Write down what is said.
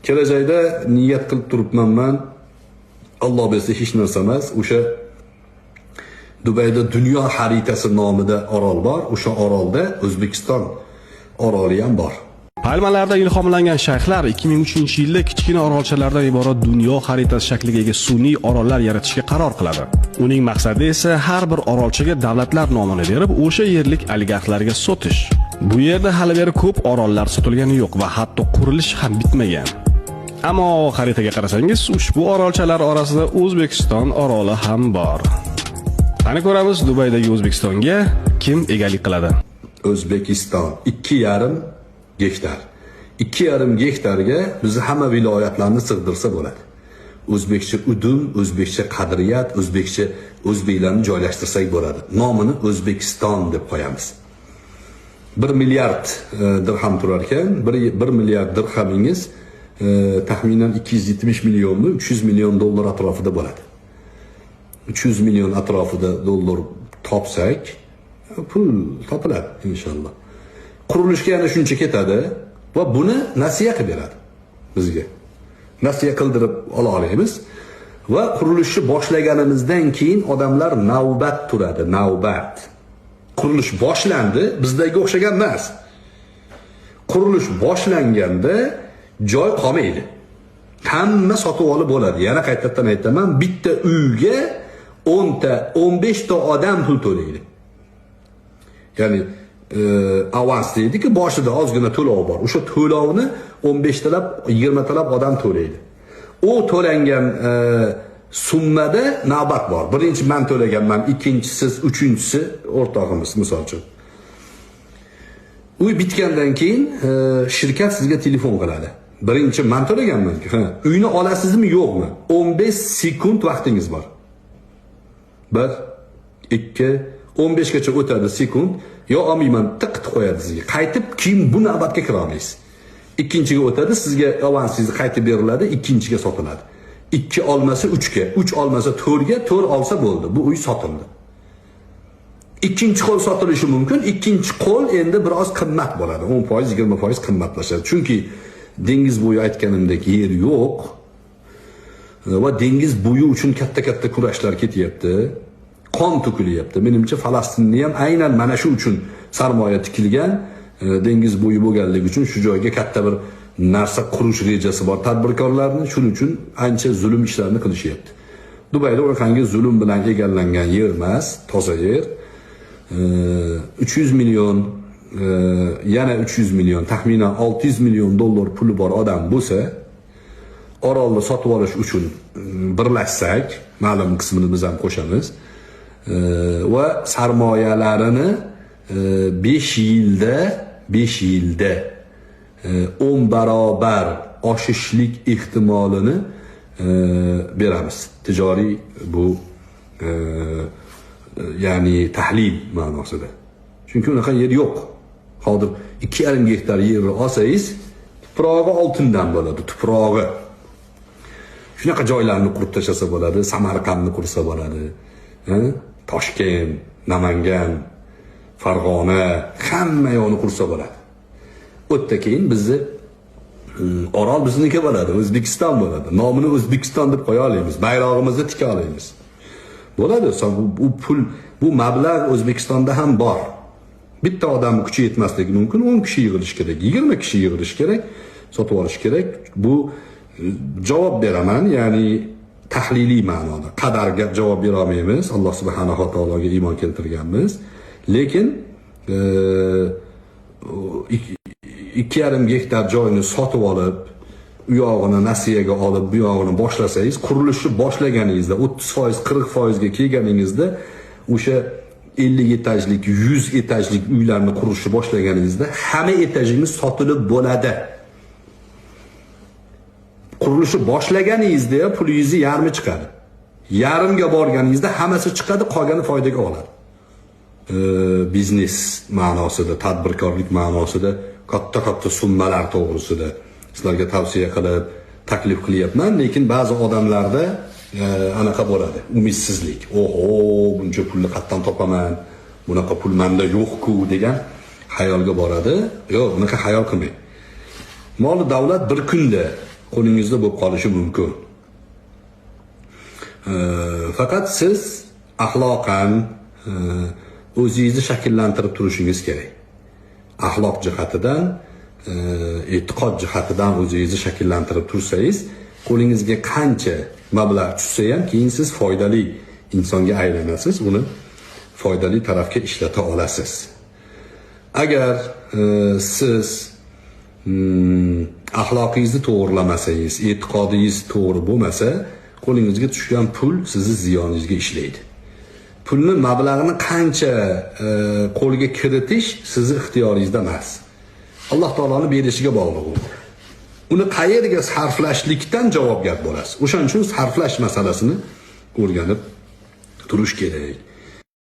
Kelajakda niyat qilib turibman man. Alloh bersa hech narsa emas. O'sha Dubayda dunyo xaritasi nomida orol bor. O'sha orolda O'zbekiston oroli ham bor. Palmalardan ilhomlangan shayxlar 2003-yilda kichkina orolchalardan iborat dunyo xaritasi shakliga ega sun'iy orollar yaratishga qaror qiladi. Uning maqsadi esa har bir orolchaga davlatlar nomini berib, o'sha yerlik oligarxlarga sotish. Bu yerda hali beri ko'p orollar sotilgani yo'q va hatto qurilishi ham bitmagan. Ammo xaritaga qarasangiz, ushbu orolchalar orasida O'zbekiston oroli ham bor. Qani ko'ramiz, Dubaydagi O'zbekistonga kim egalik qiladi? O'zbekiston 2,5 gektar. 2,5 gektarga bizni hamma viloyatlarni sig'dirsa bo'ladi. O'zbekcha udum, o'zbekcha qadriyat, o'zbekcha o'zbeklarni joylashtirsak bo'ladi. Nomini O'zbekiston deb qo'yamiz. 1 milliard dirham turar ekan, 1 milliard dirhamingiz taxminan 270 millionmi, 300 million dollar atrofida bo'ladi. 300 million atrofida dollar topsak, pul topiladi inshaalloh. Qurilishga yana shuncha ketadi va buni nasiya qilib beradi bizga. Nasiya qildirib ola olamiz va qurilishni boshlaganimizdan keyin odamlar navbat turadi, navbat. Qurilish boshlandi, bizdagi o'xshagan emas. Qurilish boshlanganda joy qolmaydi. Hamma sotib olib bo'ladi. Yana qaytadan aytaman, bitta uyga 10 ta, 15 ta odam pul to'laydi. Ya'ni avans deydi-ki, boshida ozgina to'lov bor. O'sha to'lovni 15 talab, 20 talab odam to'laydi. U to'langan summada navbat bor. Birinchi men to'laganman, ikkinchisi, uchinchisi o'rtog'imiz misol uchun. Uy bitgandan keyin shirkat sizga telefon qiladi. Birinchi men to'laganman. Ha, uyni olasizmi, yo'qmi? 15 sekund vaqtingiz bor. 1 2 15 gacha o'tadi sekund. Yo olmayman, tiq qilib qo'yadi sizga. Qaytib keyin bu navbatga kira olmaysiz. Ikkinchiga o'tadi, sizga avansingiz qaytib beriladi, ikkinchiga sotiladi. 2 olmasa 3 ga, 3 olmasa 4 ga, 4 olsa bo'ldi. Bu uy sotildi. Ikkinchi qo'l sotilishi mumkin. Ikkinchi qo'l endi biroz qimmat bo'ladi. 10%, 20% qimmatlashadi. Chunki dengiz bo'yi aytganimdek yer yo'q. Va dengiz bo'yi uchun katta-katta kurashlar ketyapti. Qon to'kilyapti. Menimcha Falastinni ham aynan mana shu uchun sarmoya tikilgan, dengiz bo'yi bo'lganligi uchun shu joyga katta bir narsa qurish rejasi bor tadbirkorlarni, shuning uchun ancha zulm ishlarni qilishyapti. Dubayda unaqangi zulm bilan egallangan yer emas, toza yer. 300 million, yana 300 million, taxminan 600 million dollar puli bor odam bo'lsa, orolni sotib olish uchun birlashsak, ma'lum qismini biz ham qo'shamiz. Va sarmoyalarini 5 yilda 5 yilda 10 barobar oshishlik ehtimolini beramiz. Tijoriy bu ya'ni tahlil ma'nosida. Chunki unaqa yer yo'q. Hozir 2,5 gektar yerni olsangiz, tuprog'i oltindan bo'ladi, tuprog'i. Shunaqa joylarni qurib tashlasa bo'ladi, Samarqandni qursa bo'ladi. Toshkent, Namangan, Farg'ona, hamma yoqni qursa bo'ladi. U yerda keyin bizni orol bizniki bo'ladi, O'zbekiston bo'ladi. Nomini O'zbekiston deb qo'ya olamiz, bayrog'imizni tika olamiz. Bo'ladi. Bu pul, bu mablag' O'zbekistonda ham bor. Bitta odam kuchi yetmasligi mumkin, 10 kishi yig'ilishi kerak, 20 kishi yig'ilishi kerak, sotib olish kerak. Bu javob beraman, ya'ni tahliliy ma'noda. Qadarga javob bera olmaymiz. Alloh subhanahu va taologa iymon keltirganmiz. Lekin 2,5 gektar joyni sotib olib, u yog'ini nasiyaga olib, bu yog'ini boshlasangiz, qurilishni boshlaganingizda 30%, 40% ga kelganingizda o'sha 50 etajlik, 100 etajlik uylarni qurishni boshlaganingizda hamma etajingiz sotilib bo'ladi. Qurilishni boshlaganingizda pulingizni yarmi chiqadi. Yarimga borganingizda hammasi chiqadi, qolgani foydaga oladi. Biznes ma'nosida, tadbirkorlik ma'nosida katta-katta summalar to'g'risida sizlarga tavsiya qilib, taklif qilyapman, lekin ba'zi odamlarda anaqa bo'ladi, umidsizlik. Oho, buncha pulni qayerdan topaman? Bunaqa pul menda yo'q-ku degan xayolga boradi. Yo'q, bunaqa xayol qilmang. Moli davlat bir kunda qo'lingizda bo'lib qolishi mumkin. Faqat siz axloqan o'zingizni shakllantirib turishingiz kerak. Axloq jihatidan, e'tiqod jihatidan o'zingizni shakllantirib tursangiz, qo'lingizga qancha mablag' tushsa ham keyin siz foydali insonga aylanasiz, uni foydali tarafga ishlata olasiz. Agar siz axloqingizni to'g'rilamasangiz, e'tiqodingiz to'g'ri bo'lmasa, qo'lingizga tushgan pul sizni ziyoningizga ishlaydi. Pulni, mablag'ni qancha qo'lga kiritish sizni ixtiyoringizda emas. Alloh taoloning berishiga bog'liq u. Uni qayerga sarflashlikdan javobgar bo'lasiz. O'shaning uchun sarflash masalasini o'rganib turish kerak.